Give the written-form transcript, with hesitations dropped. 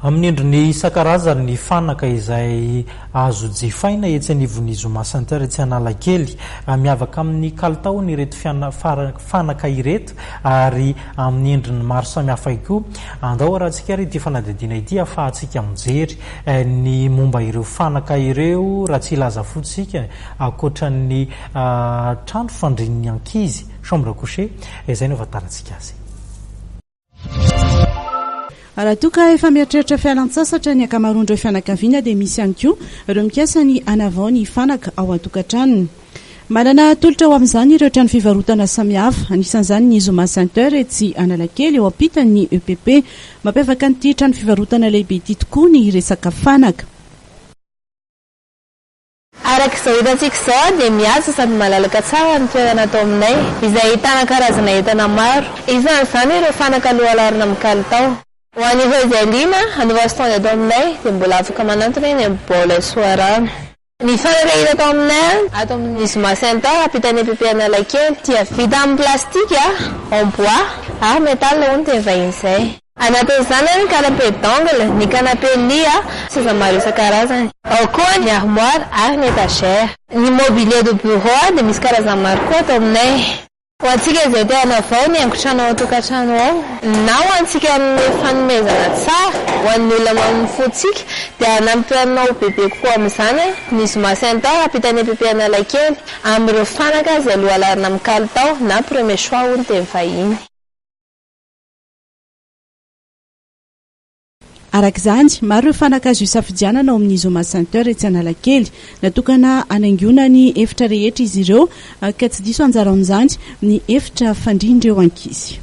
Amin'ny endriny isan-karazany ny fanaka izay azo jifaina etsy anivon'ny Zoma Center etsy Analakely. Miavaka amin'ny kalitaony ireto fanaka ireto ary amin'ny endriny maro samihafa ihany koa. Andao arahantsika ary ity fanadihadiana ity ahafahantsika mijery ny momba ireo fanaka ireo raha tsy hilaza fotsiny isika ankoatra ny trano fandrian'ny ankizy, chambre à coucher, izay no ahafantarantsika azy. Raha toa ka efa mieritreritra fialan-tsasatra ny ankamaroan'ireo fianakaviana dia misy ihany koa ireo mikasa ny hanavao ny fanaka ao an-tokantranony. Manana tolotra ho amin'izany ireo trano fivarotana samihafa, anisan'izany ny Zoma Center etsy Analakely eo ampitan'ny EPP. Mampiavaka an'ity trano fivarotana lehibe ity tokoa ny resaka fanaka. Araka izao hitantsika izao dia mihaja sady malalaka tsara ny toerana ato aminay, izay ahitana karazana entana maro. Isan'izany ireo fanaka lohalaharana amin'ny kalitao. Ho an'ireo izay liana hanova stand eto aminay dia mbola afaka manantona eny amin'ny Baolai Soarano. Ny fanaka hita ato aminay ato amin'ny Zoma Center ampitan'ny EPP Analakely dia vita amin'ny plastika, en bois ary métal hoy ny teny vahiny izay. Anatin'izany ny canapé d'angle, ny canapé lit, seza maro isan-karazany. Ao koa ny armoire ary ny étagère. Ny mobilier de bureau dia misy karazany maro koa ato aminay. Ho antsika izay te hanavao ny haingon-trano ao an-tokantrano ao, na ho antsika hanome fanomezana tsara ho an'ny olona mamin'ny fontsika, dia hanampy anao bebe kokoa amin'izany ny Zoma Center ampitan'ny EPP Analakely, amin'ireo fanaka izay lohalaharana amin'ny kalitao na premier choix hoy ny teny vahiny. Araka izany, maro ireo fanaka azo isafidianana ao amin'ny Zoma Center etsy Analakely. Natokana hanaingoana ny efitra rehetra izy ireo ka tsy diso anjara amin'izany ny efitra fandrian'ireo ankizy.